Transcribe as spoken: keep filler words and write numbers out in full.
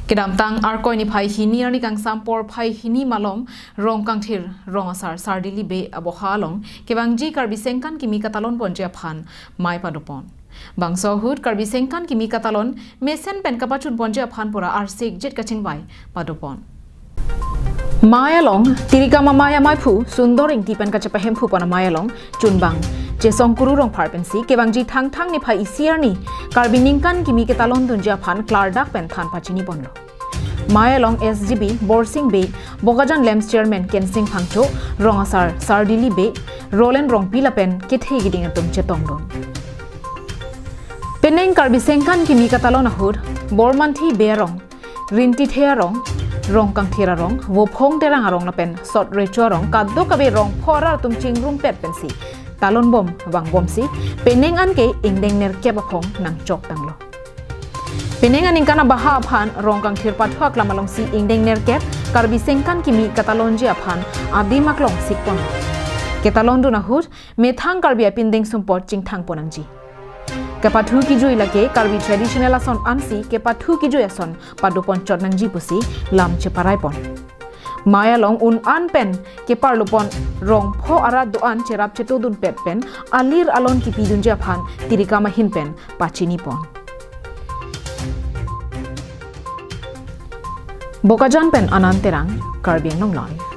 Kedamtang Arkoi niphai hini arni kangsam porphai hini malom Rongkangthir Rong Asar Sardili Bey aboha along kevangji Karbi Sengkan kimi katalon ponji aphan mei padopon. Bangso ahut Karbi Sengkan kimi katalon mesen pen kapachun ponji aphan pura arsik jet kachingvai padopon. Mei along Tirikam Amei amaiphu Sundor Ingti pen kachepahemphu pon amei along chunbang Chesongkuru Rongphar pensi kevangji Thangthang niphai isi arni Karbi ningkan kimi ketalon dunji aphan klardak pen than pachini ponlo. Mei along S G B Borsing Bey, Bokajan Lamps Chairman Kensing Phangcho, Rong Asar Sardili Bey, Roland Rongpi lapen kethe keding atum chetongdun. Penang Karbi Sengkan kimi katalon ahut Bormanthi Bey arong, Rintithe arong, Rongkangthir arong, Vophong Terang arong lapen Sot Recho arong kadokave rong pho arat atum chingrumpet pensi talonbom vangbomsi penang an ke ingdeng nerkep aphong nangchoktanglo. Penang aningkan abaha aphan Rongkangthir pathu aklam alongsi ingdeng nerkep Karbi Sengkan kimi katalonji aphan adim aklong sikpon. Ketalondun ahut methang Karbi apindeng sumpot chingthang ponangji. Kepathu kijui lake Karbi traditional ason ansi kepathu kijui ason padopon chot nangji pusi lam cheparaipon. Mei along un an pen keparlopon rong pho arat do-an cherap chetodunpet pen alir alon kipidunji aphan Tirikam ahin pen pachinipon. Bokajan pen Anand Terang, Karbi Anglong Live.